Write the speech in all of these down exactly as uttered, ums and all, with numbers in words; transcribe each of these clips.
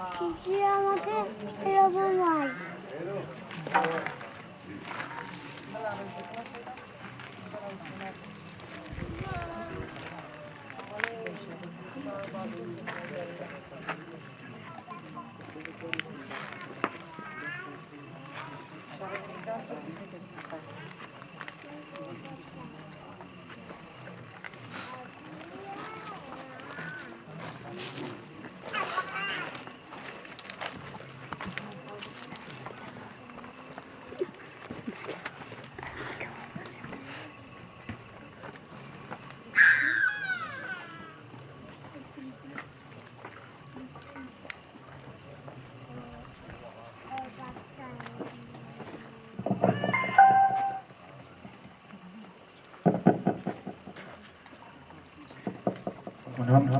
Şişiye bakın, telefon var.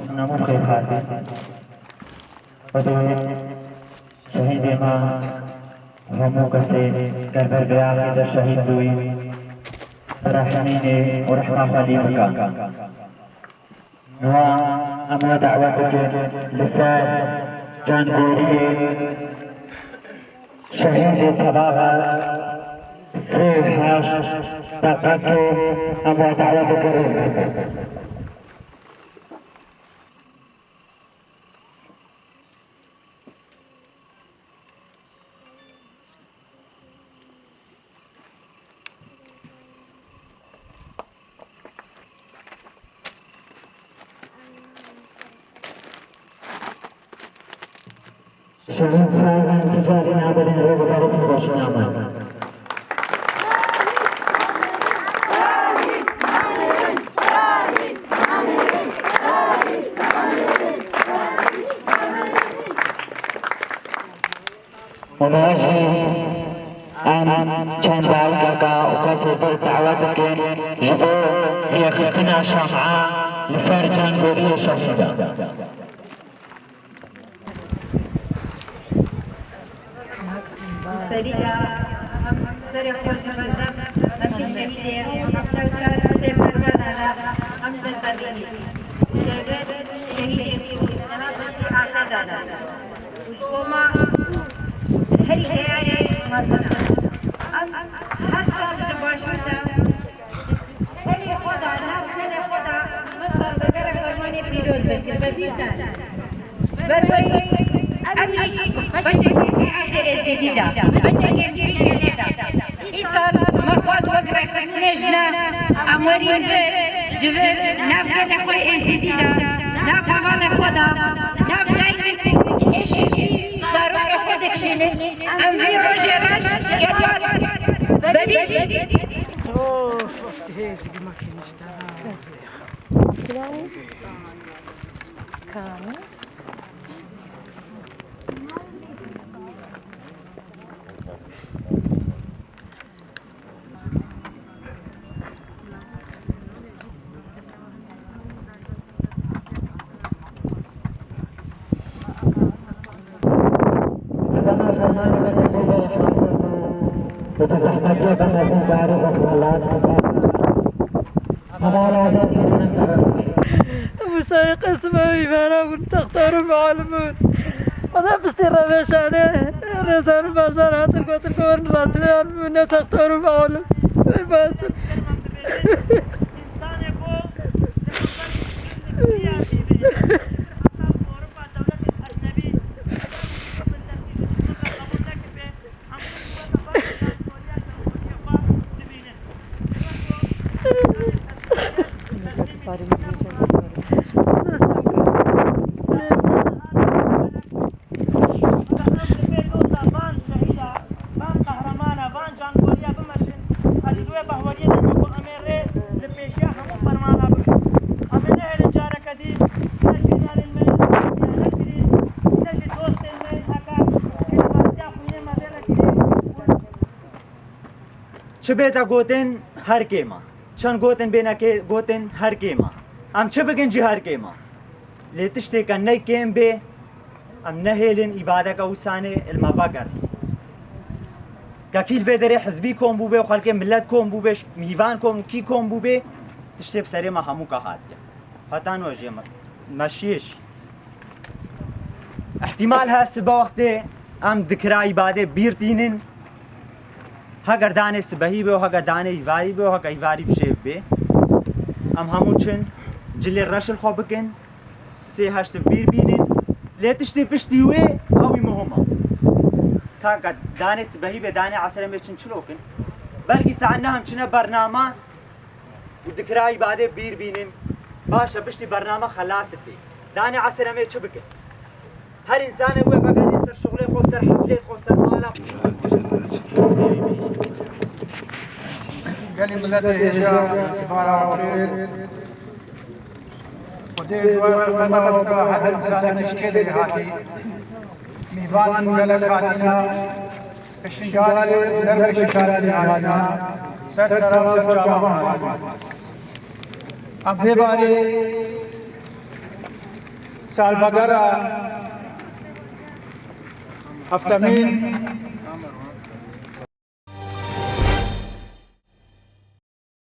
Hûn hemû xêr hatin. Xwedê şehîdê me, hemû kesê ger ber vê axê de şehîd bûyî, birehimînê û rehma xwe lê bike. Niha em we dawet dikin li ser cangoriyê şehîdê tebaxa sê heşt deqekê em we dawet dikin rêz bidin. Şehîd Sergen Ticarî nabedên rêveberê Pîrbaşî name. Û niha jî em çend dayikeka û kesê din dawet dikin ji bo rêxistina şem'a li ser cangoriyê şehîdan. Serî de em serê xwe ji berdem em jî şehîdê hefta û çar sibê Merwena de em ser zevînê. Devlet şehîdê ku niha bi vî axê de ne. Û ji bo me herî deyarê mezin e. Em her sal ji başûr de tenê xwe de, nav tenê xwe de min xwe bi gelek fermanê pîroz dikin. Bi vî te. Ji ber wê em jî beşekê vî erdê êzidî de, beşekê vî gelê de. Îsal me xwest wek rêxistinê jine em werîn vir, ji vir nav gelê xwe êzidî de, nav hevalê xwe de, nav dayikê ku êşî zarokê xwe dikişînin, em vî rojê reş gel wan bibînin. Of, of, dihê zikê me kênîşte. Kanî? Bi zehmetiya bimezin darê xwe xelas bike. Hevala Azad Seyran Karaman. Musayê qesime wî vera bûn, textar û mualim bûn. Xweda piştî revêşanê rêzan û bajar hatin gotin ku werin ratibê an bûne textar û mualim. Wê batir. Van şehîda, van qehremana, van cangoriya bimeşin. Ez ji wê behweriyê dikim ku em ê rê li pêşiya hemû fermana bikin. Em ê nehêlin careke dî ne jî hevalên me, ne jî dostên me heke kêmatiya xwînê me vê re kirê. Çi bête gotin her kêm e. Çend gotin bêne kê-, gotin her kêm e. Em çi bikin jî her kêm e. Lê tiştê ke ne kêm bê, em nehêlin îbadeke wisa nê li me vegerî. Ke kî li vê derê hizbî kom bûbê, xelkê milet kom bûbê, mîvan kom, kî kom bûbê, tiştê bi serê me hemû ke hatiye. Heta no jê me, me şêş. Îhtîmal heye sibe wextê em dikira îbadê bîr tînin. Heger danê sibehî be û heger danê îvarî be û heger îvarî bi şêv be. Em hemû çin cilê reş li xwe bikin. Sê heşt bîr bînin. Lê tiştê piştî wê ewî muhim e. Ka, ka danê sibehî be, danê esrê em ê çin çilo kin. Belkî saet neh em çine bername û dikira îbadê bîr bînin. Baş e, piştî bername xelas bê. Danê esrê em ê çi bikin? Her însanê wê vegerê ser şuxulê xwe, ser heflê xwe, ser mala xwe. Gelî miletê hêja, bara xêr. Xwedê dua xizmeta weka her însanekî ji kê derê hatî. Mîvan gelek hatîna. Şingalê û dervê Şingalê hatîna. Ser sera û ser çavan hatîna. Em vê barê salvegera heftemîn